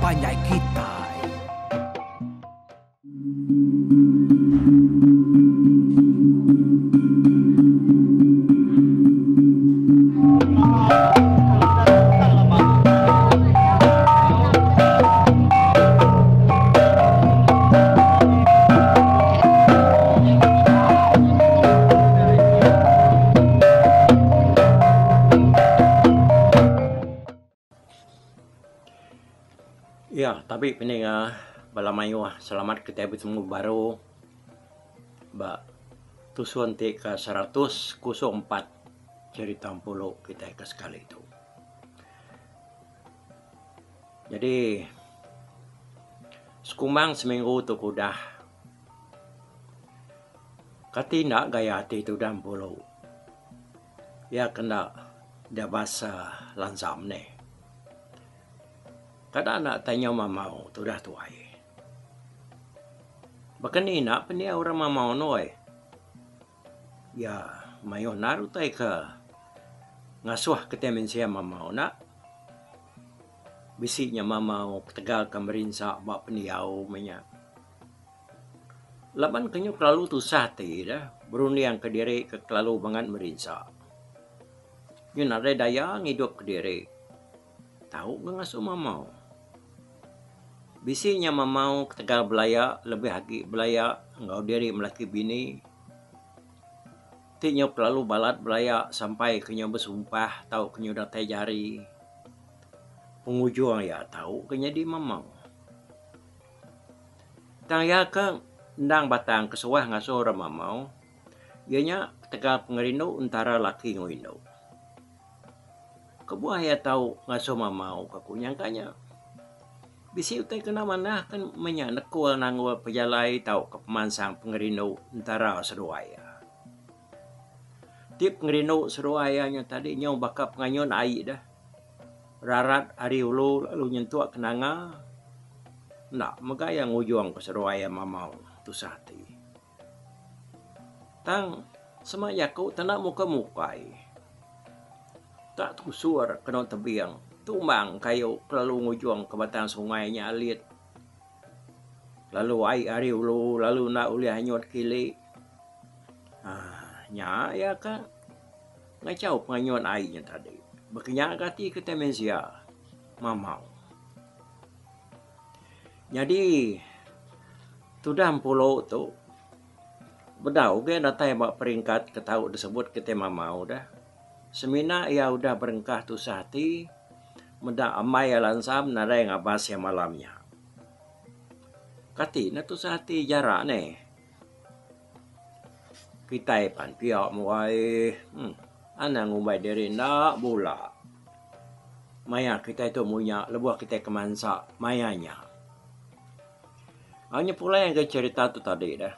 panjai kitai. Iya tabi peninga bala mayuh selamat kitai betemu baru ba tusun ti ke 104 cherita Empulu kitai ke sekali tu. Nyadi sekumbang seminggu tu ke udah kati enda gaya ati tudah Empulu iya ke enda diabas lansam neh. Kada enda tai nyau mamau tudah tuai. Baka ni enda pendiau orang mamau noi. Iya mayuh endar utai ke ngasuh kitai mensia mamau enda. Bisi nya mamau ketegal ke merinsa ba pendiau meh nya. Laban ke nyu kelalu tusah ati deh berunding kediri ke kelalu bangat merinsa. Nyu nadai daya ngidup kediri tau ga ngasuh mamau. Bisi nya mamau ketegal belaya lebih agi belaya enggau diri melaki bini. Ti nyau kelalu balat belaya sampai ke nyau besumpah tau ke nyau datai jari. Pengujung iya tau ke nyadi mamau. Tang iya ke endang batang ke suah ngasuh orang mamau iya nya ketegal pengerindu entara laki enggau indu. Kebuah iya tau ngasuh mamau ka ku nyangka nya bisi utai kena manah ke meh nya nekul nanggul pejalai tauka pemansang pengerindu entara seduai iya. Ti pengerindu seduai iya nya tadi nyau baka penganyun ai deh rarat ari ulu lalu nyentuk ke nanga enda mega iya ngujung ke seduai iya mamau tusah ati. Tang sema jaku tenda muka mukai. Tak tusur kenu tebing tumbang kayu kelalu ngujung ke batang sungai nya alit lalu ai ari ulu lalu enda ulih anyut kili uhh nya iya ka ngachau penganyut ai nya tadi. Baka nya ga ati kitai mensia mamau. Nyadi tudah empulu tu bedau agi datai ba peringkat ke tau disebut kitai mamau deh. Semina iya udah berengkah tusah ati meda ambai iya lansam nadai ngabas iya malam nya. Kati ne tusah ati jara neh. Kitai pan pia muai uhh anang ngumbai diri enda bula. Maya kitai tu munya lebuh kitai ke mansa maya nya. Au nya pulai ngagai cherita tu tadi deh.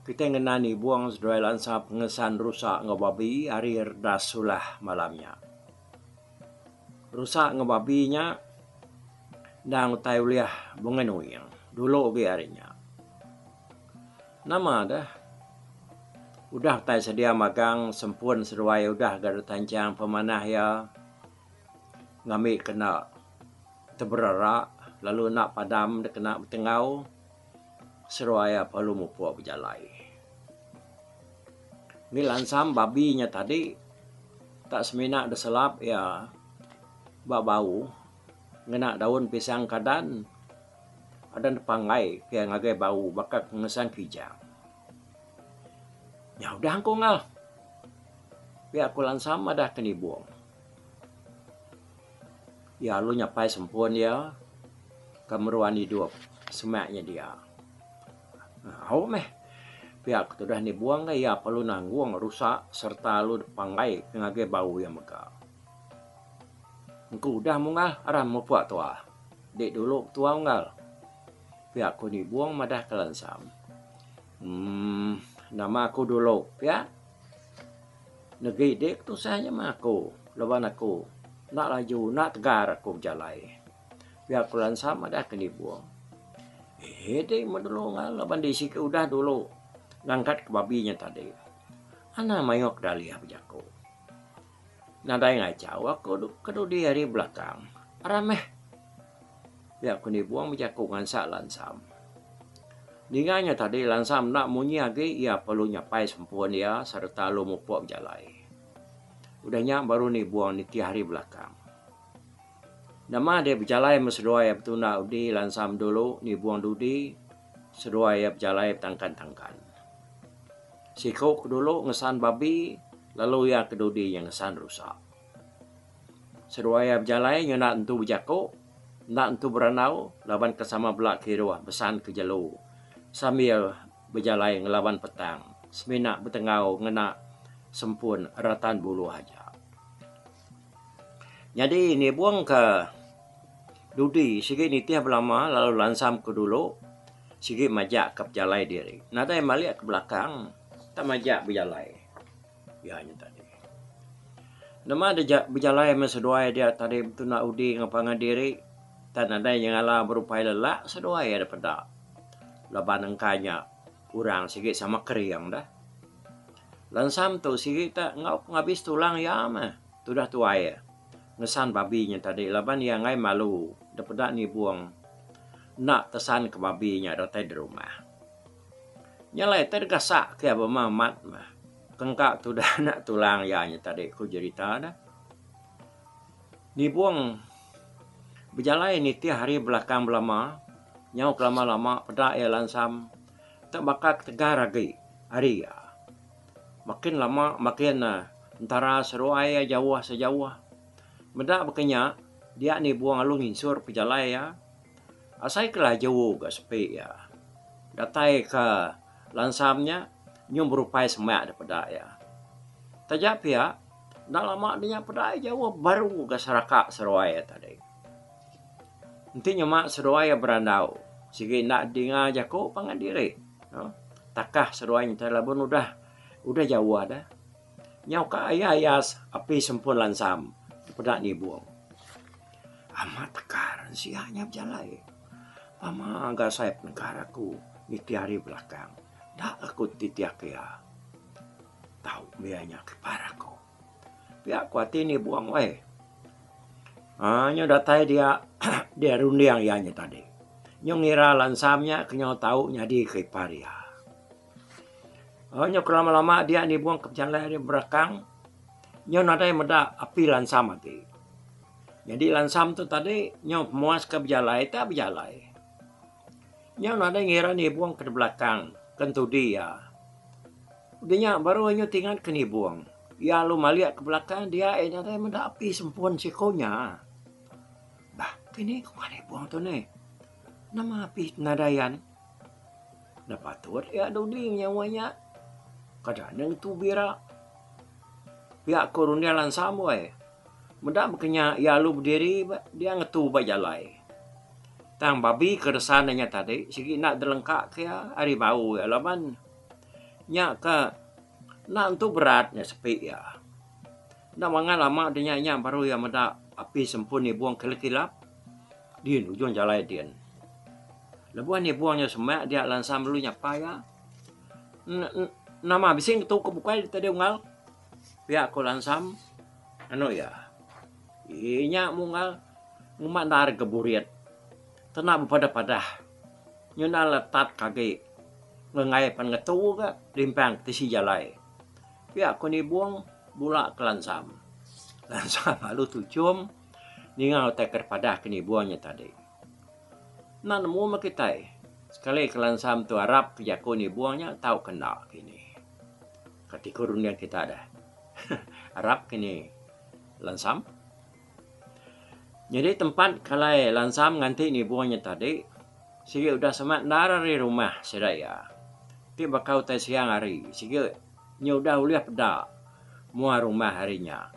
Kitai ngena nibung seduai lansa pengesan rusa enggau babi ari redas sulah malam nya. Rusa enggau babi nya endang utai ulih bungai nuing dulu agi ari nya. Nama deh udah utai sedia magang sempun seduai udah ga ditanchang pemanah iya ngambi kena teberera lalu enda padam dikena betenggau seduai iya perlu mupuk bejalai. Ngi lansam babi nya tadi tak semina diselap iya ba bau ngena daun pisang kadan. Adan depanggai ke ngagai bau baka ke ngesan kijang. Nya udah engku enggau. Pia ku Lansam madah ke Nibong. Iya lalu nyapai sempun iya ke meruan idup semak nya dia. Au meh pia ku tudah Nibong ga iya perlu nanggung rusa sereta lalu depanggai ke ngagai bau iya mega. Engku udah munggal aram mupuk tua. Dik dulu ketua unggal. Pia ku Nibong madah ke Lansam. Emm nama aku dulu pia. Negi dik tusah nya meh aku laban aku enda laju enda tegar aku bejalai. Pia ku Lansam madah ke Nibong. Eeh dik meh dulu unggal laban dik sigi udah dulu ngangkat ke babi nya tadi. Anang mayuh kedalih bejaku. Nadai ngachau aku ke dudi hari belakang. Aram meh. Pia ku Nibung bejaku ngansak Lansam. Ninga nya tadi Lansam enda munyi agi iya perlu nyapai sempun iya sereta lalu mupuk bejalai. Udah nya baru Nibung nitih ari belakang. Nama deh bejalai meh seduai iya betunda udi Lansam dulu Nibung dudi seduai iya bejalai betangkan-tangkan. Siku ke dulu ngesan babi lalu iya ke dudi nya ngesan rusa. Seduai iya bejalai ngena entu bejaku, enda entu berandau laban ke sama bela kiruh besan ke jelu sambil bejalai ngelaban petang semina betenggau ngena sempun ratan buluh aja. Nyadi nibung ke dudi sigi nitih belama lalu lansam ke dulu sigi majak ke pejalai diri. Nadai malik ke belakang tak majak bejalai. Iya nya tadi. Nama deh bejalai meh seduai dia tadi betunda udi enggau pangan diri tang nadai nyengala berupai lelak seduai iya dipeda laban engka nya orang sigi sama kering deh. Lansam tu sigi te enggau pengabis tulang iya meh tudah tuai ngesan babi nya tadi laban iya enggai malu dipeda nibung enda tesan ke babi nya datai dirumah. Nya alai tai digasak ke bema amat meh. Kengka tudah anak tulang iya nya tadi ku jerita ne. Nibung bejalai nitih ari belakang belama nyau kelama lama peda iya lansam te baka ketegar agi ari iya. Makin lama makin ne entara seruai iya jauh sejauh. Meda baka nya dia Nibung lalu nginsur pejalai iya. Asai ke laju ga sepi iya. Datai ke lansam nya nyau berupai semak da peda iya. Taja pia enda lama da nya peda iya jauh baru ga seraka seduai iya tadi. Enti nyema seduai iya berandau sigi enda dinga jaku pangan diri. Takah seduai nya laban udah udah jauh dah. Nyau ka ayas api sempun lansam peda nibung. Amat tekar sia nya bejalai. Pama ga asai penekar aku nitih ari belakang. Enda aku titih ke iya. Tau mih iya nya kipar aku. Pia ku ati nibung weh. Aaa nyu datai dia dia runding iya nya tadi. Nyu ngira lansam nya ke nyau tau nyadi ke ipar iya. Aaa nyu ke lama-lama dia nibung ke bejalai ari belakang nyu nadai meda api lansam agi. Nyadi lansam tu tadi nyau pemuas ke bejalai tak bejalai. Nyau nadai ngira nibung ke belakang ke entudi iya. Udah nya baru nyu tingat ke nibung. Iya lalu malik ke belakang dia iya nadai meda api sempun siko nya. Bah kini ku nibung tu neh. Nama api nadai an. Enda patut iya dudi nyawa nya. Kada ne ngetu bira. Pia ku runding lansam weh. Meda baka nya iya lalu bediri ba dia ngetu ba jalai. Tang babi ke resan iya nya tadi sigi enda dilengka ke iya ari bau iya laban nya ke enda entu berat nya sepi iya. Enda mangan lama da nya nya baru iya meda api sempun nibung kilap kilap din ujung jalai din. Lebuh nibung nya semak dia lansam lalu nyapa iya. Nama bisi ngetu ke bukai tadi unggal pia ku lansam. Anu iya. Iya nya munggal ngumba endar ga burit. Tena bepadah-padah. Nyuna letat ke agi ngengai pan ngetu ga limpang ke tisi jalai. Pia ku nibung bula ke lansam. Lansam lalu tuchum ninga utai ke dipadah ke nibung nya tadi. Enda nemu meh kitai sekali ke lansam tu arap ke jaku nibung nya tau ke enda kini. Kati ku runding kita deh. Arap kini Lansam. Nyadi tempat kalai Lansam nganti nibung nya tadi sigi udah semak endar ari rumah sida iya. Ti baka utai siang hari sigi nya udah ulih peda mua rumah ari nya.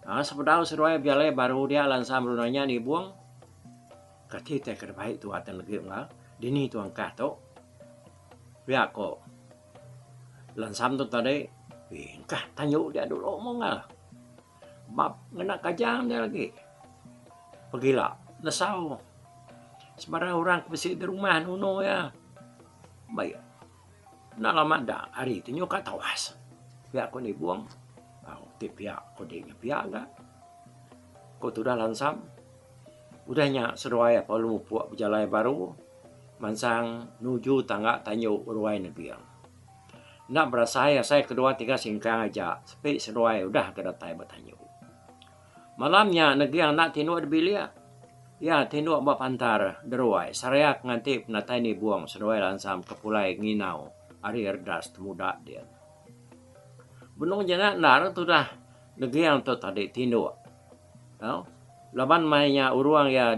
Aaa sebedau seduai bejalai baru dia Lansam lalu nanya nibung kati utai ke dibai tuan legi unggal dini tuan engkah tu. Pia ko. Lansam tu tadi engkah tanju dia dulu mung ah. Bab ngena kajang dia lagi. Pegila nesau sebarang orang ke bisi di rumah nunu iya. Bai enda lama da hari ti nyuka tawas. Pia ku nibung au ti pia ku di nya pia ga. Ku tudah lansam. Udah nya seduai apai lalu mupuk bejalai baru mansang nuju tangga tanju ruai Neging. Enda berasai asai kedua tiga singkang aja sepi seduai udah ga datai ba tanju. Malam nya Neging enda tinduk di bilik. Iya tinduk ba pantar deruai seraya ke nganti penatai nibung seduai lansam ke pulai nginau ari redas temuda din. Benung jena endar tudah Neging tu tadi tinduk. Tau laban mai nya urung iya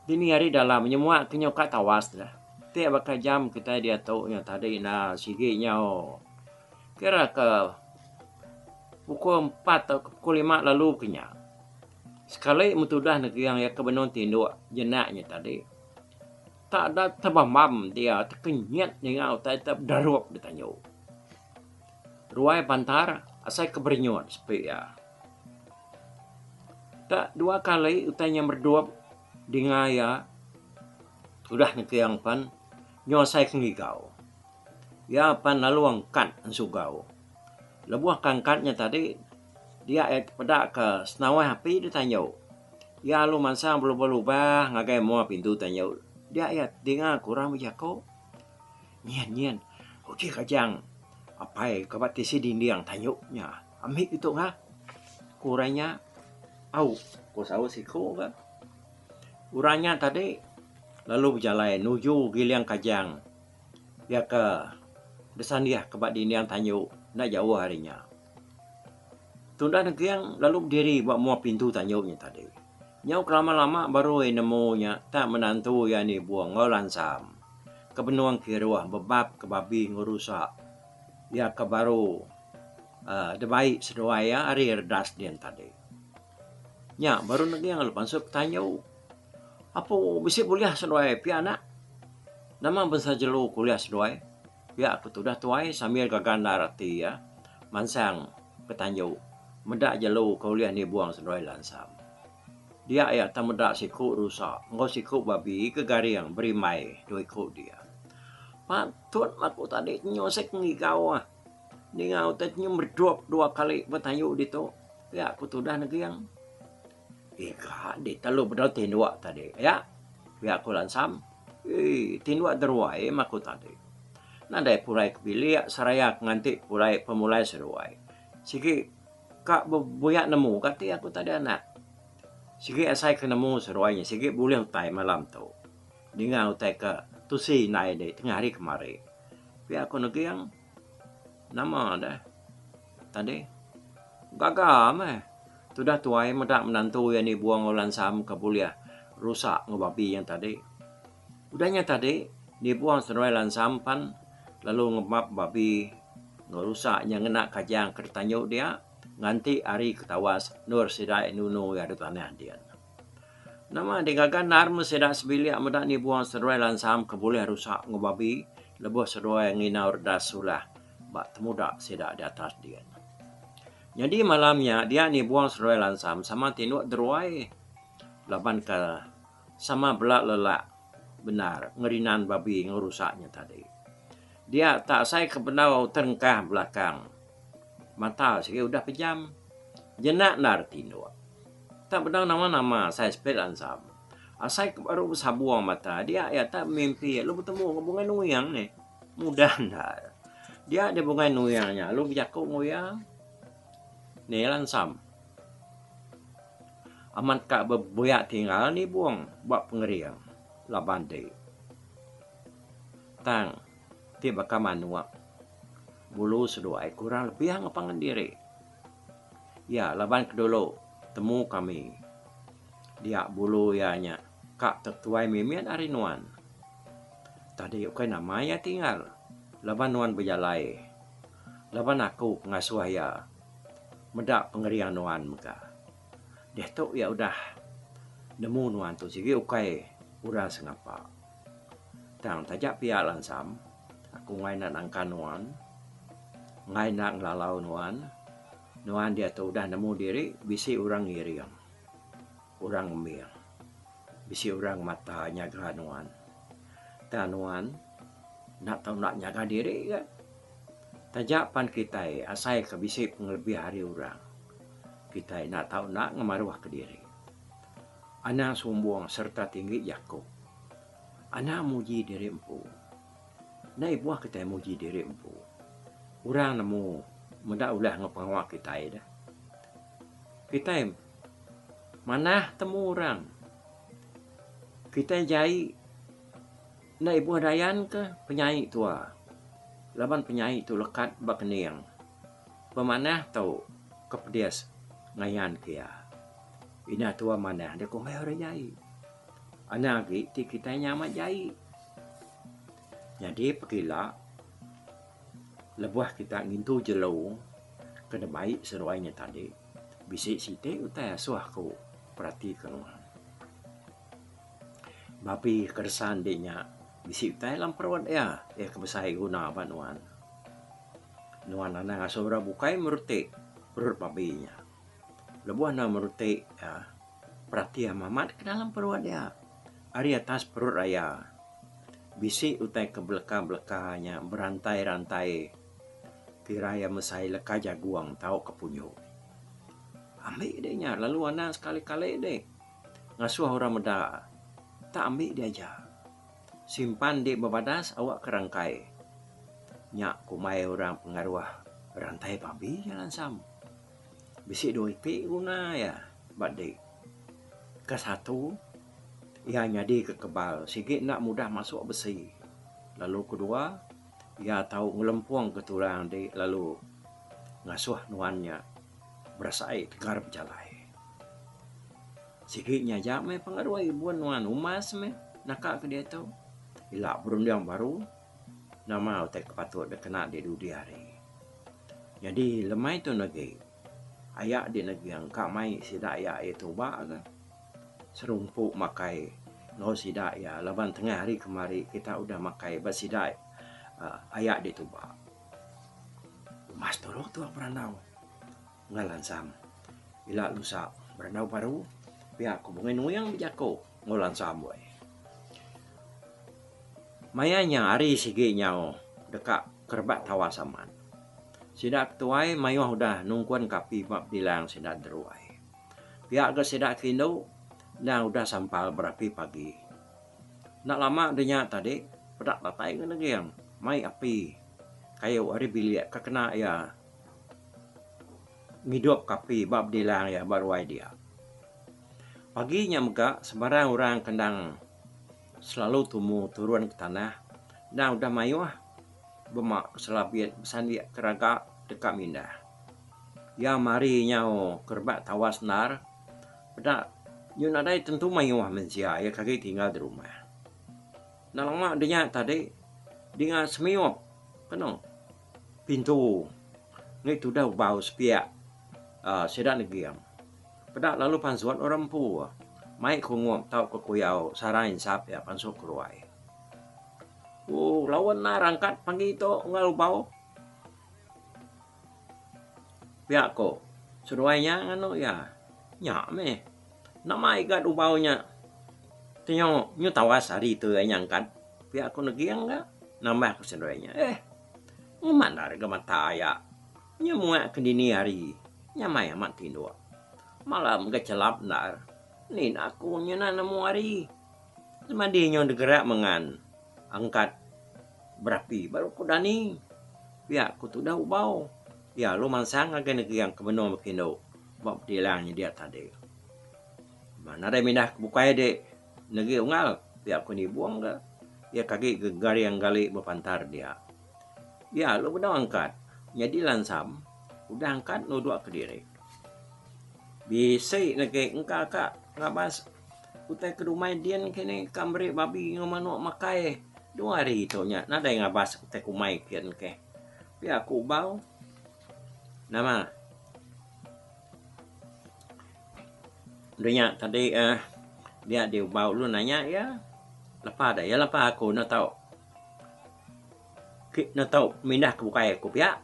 dini hari dalam nyemua ke nyuka tawas dah. Ti baka jam kitai diatu nya tadi enda sigi nyau kira ke pukul empat tauka pukul lima lalu ke nya. Sekali metudah neging iya ke benung tinduk jenak nya tadi tak da tebambam dia tekenyit ninga utai te bedarup ditanju. Ruai pantar asai ke berinyut sepi iya. Tak dua kali utai nya meredup dinga iya udah ngeking pan nyau asai ke ngigau. Iya pan lalu angkat ensugau. Lebuh ke angkat nya tadi dia iya tepeda ke senawah api ditanju. Iya lalu mansang belubah-lubah ngagai mua pintu tanju. Dia iya dinga ke orang bejaku. Nyin nyin uji kajang apai ke ba tisi dinding tanju nya ambi ditu ngah ku orang nya au ku saut siku ga. Orang nya tadi lalu bejalai nuju giling kajang iya ke besandih ke ba dinding tanju enda jauh ari nya. Tundah neging lalu bediri ba mua pintu tanju nya tadi. Nyau kelama-lama baru iya nemu nya tak menantu iya nibung enggau lansam ke benung kiruh bebab ke babi enggau rusa iya ke baru uhh dibai seduai iya ari redas din tadi. Nya baru neging lalu pansut ke tanju. Apu bisi bulih seduai pia anak. Nama bansa jelu ke ulih seduai pia ku tudah tuai sambil gaga endar ati iya mansang ke tanju meda jelu ke ulih nibung seduai lansam. Dia iya tang meda siku rusa enggau siku babi ke garing berimbai dua iku dia. Patut aku tadi nyu asai ke ngigau ah. Ninga utai ti nyu meredup dua kali ba tanju ditu pia ku tudah neging. Iga dih telu bedau tinduk tadi aya pia ku lansam. Eii tinduk deruai meh aku tadi. Nadai pulai ke bilik seraya ke nganti pulai pemulai seduai. Sigi ka bebuya nemu ka ti aku tadi anak. Sigi asai ke nemu seduai nya sigi bulih utai malam tu. Ninga utai ke tusi indai di tengah hari kemari. Pia ku neging nama deh tadi gaga meh tudah tuai meda menantu iya nibung enggau lansam ke bulih rusa enggau babi nya tadi. Udah nya tadi nibung seduai lansam pan lalu ngebap babi enggau rusa nya ngena kajang ke ditanju dia nganti hari ke tawas endur sida nunu iya da tanah din. Nama digaga endar meh sida sebilik meda nibung seduai lansam ke bulih rusa enggau babi lebuh seduai nginau redas sulah ba temuda sida di atas din. Nyadi malam nya dia nibung seduai lansam sama tinduk deruai laban ke sama bela lelak bendar ngerinan babi enggau rusa nya tadi. Dia tak asai ke bendar terengkah belakang mata sigi udah pejam. Jenak endar tinduk. Tak bedau nama-nama asai sepit lansam. Asai ke baru besabung mata dia iya tak bemimpi lalu betemu enggau Bungai Nuing nih. Mudah endar. Dia deh Bungai Nuing nya lalu bejaku enggau iya. Nih lansam. Amat ka bebuya tinggal nibung ba pengering laban ti. Tang ti baka manuk bulu seduai kurang lebih enggau pangan diri. Iya laban ke dulu temu kami dia bulu iya nya ka tetuai mimit ari nuan. Tadi ukai nama iya tinggal laban nuan bejalai laban aku ke ngasuh iya. Meda pengering nuan mega. Diatu iya udah nemu nuan tu sigi ukai orang sengapa. Tang taja pia lansam, aku enggai enda nangkan nuan, enggai enda ngelalau nuan, nuan diatu udah nemu diri bisi orang ngiring, orang ngeming, bisi orang mata nyaga nuan. Tang nuan enda tau enda nyaga diri ga. Taja pan kitai asai ke bisi pengelebih ari orang, kitai enda tau enda ngemaruhka diri. Anang sumbung sereta tinggi jaku. Anang muji diri empu. Enda ibuh kitai muji diri empu. Orang nemu meda ulah enggau pengawa kitai deh. Kitai manah temu orang. Kitai jai enda ibuh dayan ke penyai tua laban penyai tu lekat ba kening. Pemanah tu ke pedis ngayan ke iya. Indah tua manah deh kumbai orang jai. Anang agi ti kitai nya amat jai. Nyadi pekila lebuh kita ngintu jelu ke dibai seduai nya tadi bisi siti utai asuh aku peratika nuan. Babi keresan di nya bisi utai dalam perut iya, iya ke besai guna ba nuan. Nuan anang asuh orang bukai meretik perut babi nya. Lebuh nuan meretik iya, perati amat ke dalam perut iya. Ari atas perut raya, bisi utai ke beleka-beleka nya berantai-rantai kira iya mesai leka jagung tauka punjuk. Ambi deh nya lalu anang sekali-kali deh ngasuh orang meda. Tak ambi deh aja. Simpan di bebadas awak ke rangkai. Nya kumbai orang pengaruh rantai babi nya lansam. Bisi dua iti guna iya ba di. Ke satu, iya nyadi ke kebal sigi enda mudah masuk besi. Lalu kedua, iya tau ngelempung ke tulang di lalu ngasuh nuan nya berasai tegar bejalai. Sigi nya aja meh pengaruh ibun nuan umas meh naka ke diatu. Ila berunding baru nama utai ke patut dek kena di dudi hari. Nyadi lemai tu negi aya di negi engka mai sida aya iya tuba ke serumpu makai enggau sida iya laban tengah hari kemari kita udah makai ba sida aya di tuba. Umas turu tuak berandau. Enggau lansam. Ila lusa berandau baru pia ku Bungai Nuing bejaku enggau lansam weh. Maya nya hari sigi nyau deka kerebak tawas amat. Sida ketuai mayuh udah nungkun ke api ba bedilang sida deruai. Pia ga sida ke indu endang udah sampal berapi pagi. Enda lama de nya tadi peda datai ga neging mai api kayu ari bilik ke kena iya. Ngidup ka api ba bedilang iya ba ruai dia. Pagi nya mega sebarang orang ke endang selalu tumu turun ke tanah endang udah mayuh bema ke selabit besandik ke raga deka mindah. Iya mari nyau ke rebak tawas endar peda nyu nadai tentu mayuh mensia iya ke agi tinggal di rumah. Enda lama de nya tadi dinga semiup kenu. Pintu ngi tudah ubau sepiak uhh sida neging. Peda lalu pansut orang empu mai kungup tauka kuyau sarang insap iya pansut keruai. Ooh laun nah rangkat pagi tu enggau ubau. Pia ko seduai nya nganu iya. Nya meh nama igat ubau nya tinyo nyu tawas hari tu iya nyangkat pia ko neging ga nambah ko seduai nya. Eh. Ngeman ari ga mata aya. Nya muak ke dini hari. Nyamai amat tinduk. Malam ga chelap endar. Ni enda aku nyena nemu hari. Semadi nyu degerak mengan angkat berapi baru ku dani. Pia ku tudah ubau. Iya lalu mansang ngagai neging ke benung bekindu ba bedilang nyedia tadi. Nadai mindah ke bukai dik. Negi unggal, pia ku Nibung ga. Iya ke agi garing gali bepantar dia. Iya lalu bedau angkat. Nyadi lansam, udah angkat nuduk kediri. Bisi negi engka ka ngabas utai ke dumai din kini ka meri babi enggau manuk makai dua hari tu nya nadai ngabas utai kumai kin keh. Pia ku Ubau. Nama? Udah nya tadi uhh dia diubau lu nanya iya lepa da iya lepa aku enda tau ke enda tau mindah ke bukai aku pia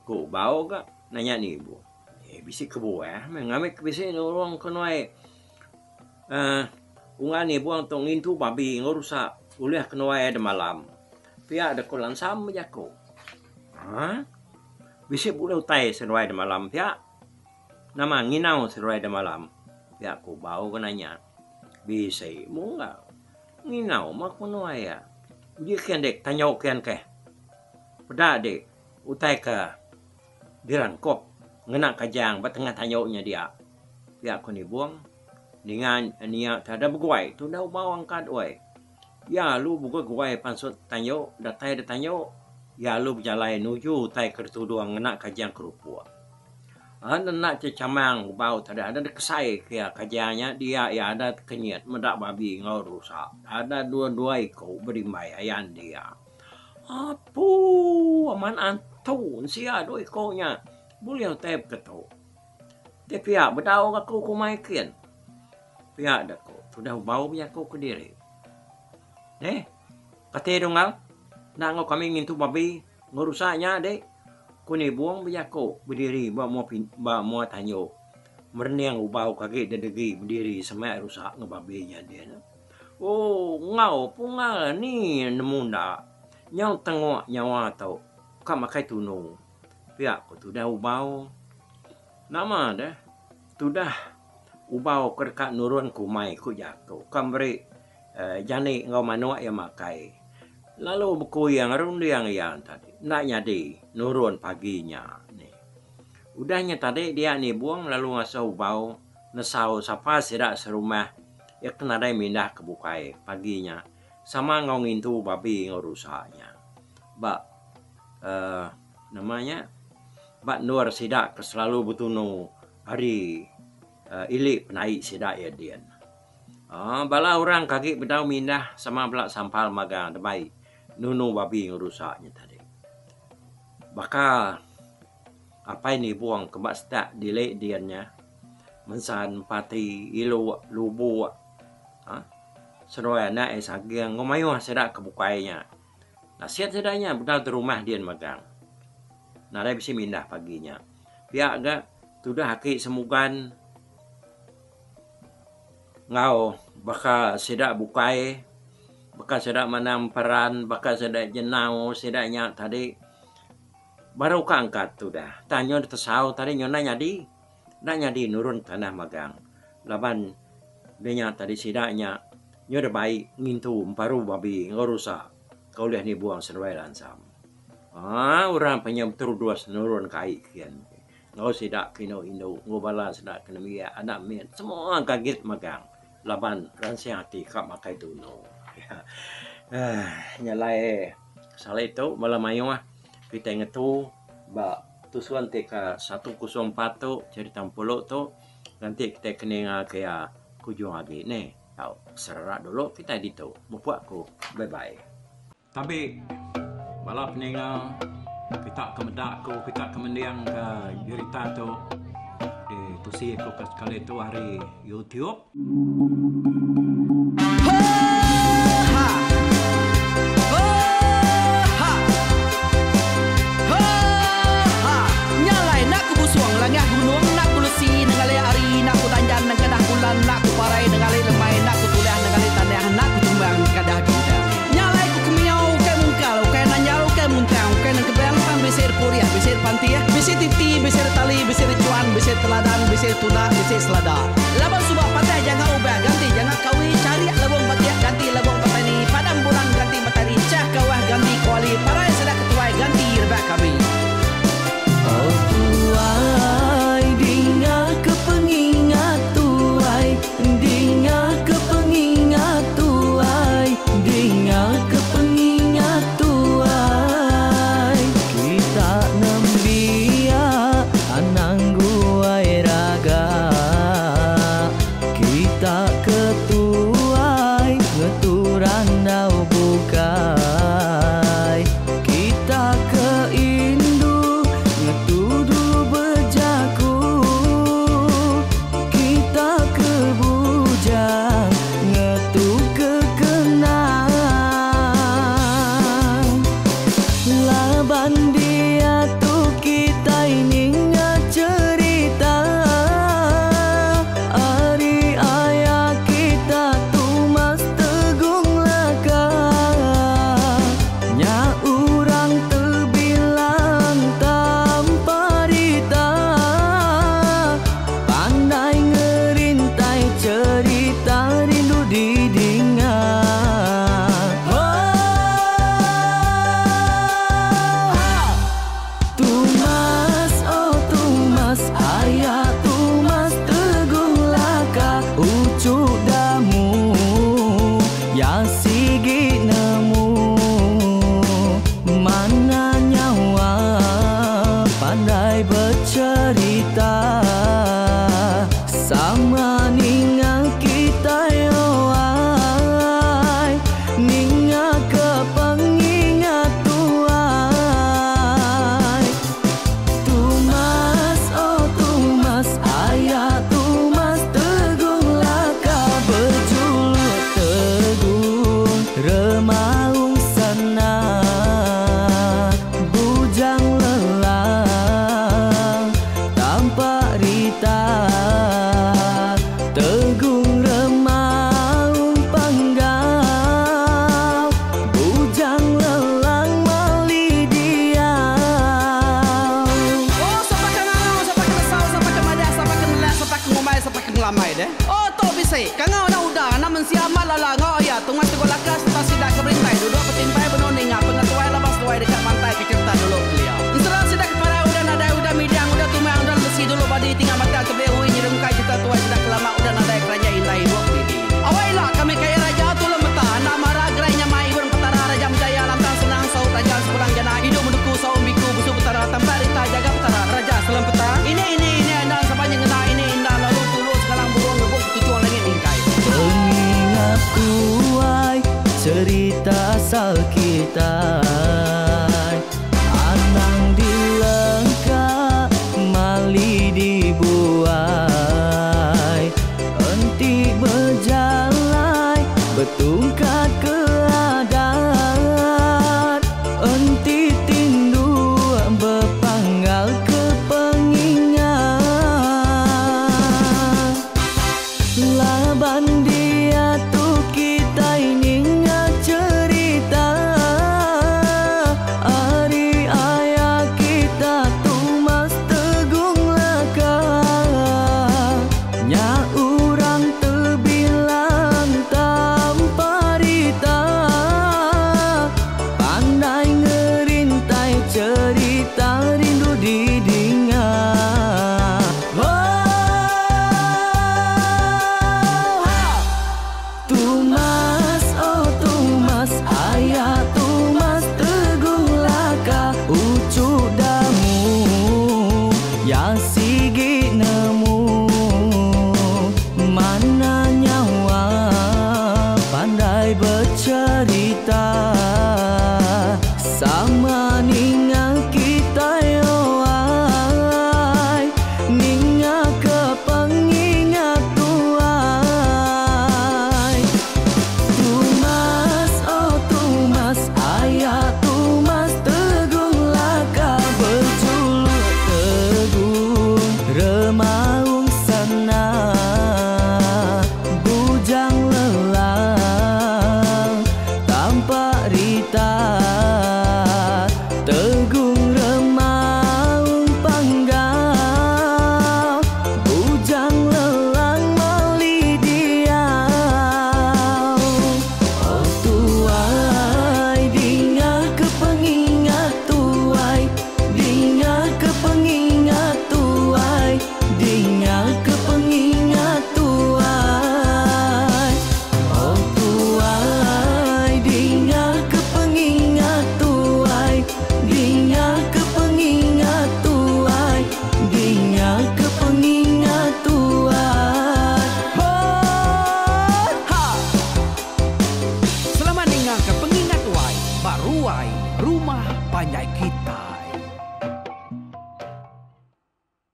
ku ubau ga nanya ni ibu. Eh bisi kebuah meh ngambi ke bisi nulung ke nuai uhh unggal nibung tu ngintu babi enggau rusa ulih ke nuai demalam pia da ku lansam bejaku. Haa bisi bulih utai seduai demalam pia. Nama nginau seduai demalam? Pia ku Bau ke nanya. Bisi munggal. Nginau meh ku menua iya. Uji kin dik tanyu kin keh. Peda dik utai ke dirangkup ngena kajang ba tengah tanyu nya dia. Pia ku Nibong ninga nia te ada beguai tu enda ubau angkat weh. Iya alu beguai-guai pansut tanyu datai da tanyu iya alu bejalai nuju utai ke ditudung ngena kajang kerupuk. An enda chechamang ubau tadi ada dikesai ke iya kajang nya dia iya ada tekenyit meda babi enggau rusa. Ada dua-dua iku berimbai ayan dia. Apuu amat antu ensia dua iku nya bulih utai beketu. Ti pia bedau ga aku kumai kin. Pia da ku tudah ubau bejaku kediri. Neh kati dunggal enda enggau kami ngintu babi enggau rusa nya deh. Ku Nibong bejaku bediri ba mua ba mua tanju merening ubau ke agi dedegi bediri semak rusa enggau babi nya din. Ooh enggau pungal ni nemu enda nyau tengok nyawa tu ka makai tunu pia ku tudah ubau. Nama deh tudah ubau ke deka nurun ke umai ku jaku ka meri Jani enggau manuk iya makai. Lalu bekuyang runding iya tadi enda nyadi nurun pagi nya nih. Udah nya tadi dia nibung lalu ngasuh ubau nesau sapa sida serumah iya ke nadai mindah ke bukai pagi nya sama enggau ngintu babi enggau rusa nya. Ba uhh nama nya ba endur sida ke selalu betunu ari ili penaik sida iya din. Aaa bala orang ke agi bedau mindah sama bela sampal magang debai nunu babi ngerusa nya tadi. Baka apai nibung ke ba setak dili din nya mensan pati iluk lubuk aaa seduai anak iya saging enggau mayuh sida ke bukai nya. Nasit sida nya bedau terumah din magang. Nadai bisi mindah pagi nya. Pia ga tudah aki semugan. Enggau baka sida bukai baka sida manang peran baka sida jenau sida nya tadi baru ka angkat tudah tang nyau tesau tadi nyau enda nyadi enda nyadi nurun tanah magang laban da nya tadi sida nya nyau da bai ngintu emparu babi enggau rusa ke ulih nibung seduai lansam aaa orang penyau beterudus nurun ke ai kian. Enggau sida ke indu indu enggau bala sida ke nembiak anak mit semua gagit magang laban ransing ati ka makai tunu. Aaa nya alai sekali tu bala mayuh kitai ngetu ba tusun ti ka 104 tu cherita Empulu tu nganti kitai ke ninga ke iya ke ujung agi neh. Tau sererak dulu kitai ditu. Mupuk aku. Bye bye. Tabi bala peninga kita ke meda aku kita ke mending ke jerita tu di tusi aku ke sekali tu ari YouTube. Nya alai ku kemiau ukai mungkal, ukai nanjal, ukai muntang, ukai nengkebang tang bisi repurih, bisi repantih, bisi titi, bisi retali, bisi rechuan, bisi teladan, bisi tunda, bisi selada. Laban suba patah janga ubah ganti janga kawi, charik lebung batik ganti lebung petani, padam bulan ganti matari, chah kawah ganti kuali, parai sida ketuai ganti rebak kami. Oh tuai dinga ke pengingat tuai Dinga ke pengingat tuai Dinga ke pengingat tuai Kita nembiak anang guai raga Kita ke tuai ngetu randau bukai Kita ke indu. Sama ninga kitai oh ai Ninga ke pengingat tuai Tumas oh tumas aya tumas tegung laka bejuluk tegung remaung sana bujang lelang tampak rita tegung remaung panggau bujang lelang mali diau. Oh sapa ke ngangau sapa ke nesau sapa ke madah sapa ke nelak sapa ke ngumbai sapa ke ngelamai deh. Oh tu bisi kangau anak uda anak mensia amat lala enggau aya tungai tegul laka sereta sida ke berintai duduk betimpai benung ninga pengetuai laban seduai deka mantai ke cherita dulu kelia. Ensera sida ke parai udah nadai udah midang udah tumang udah lesi dulu badi tinggal batang tebeli ui nyerungkai cherita tuai sida ke lama udah nadai keranjai indai ibuk didi. Awai ila kami kaya raja tulung meta enda mara gerai nyamai ibun petara raja menjaya lantang senang saut raja sepulang jana idup menuku saum biku busu petara tampak rita jaga petara raja selem peta ini ini ini enda sapa nyengena ini inda lalu tulu sekalang burung ngebuk ketuchung langit mingkai. Pengingat ku ai cerita asal kita.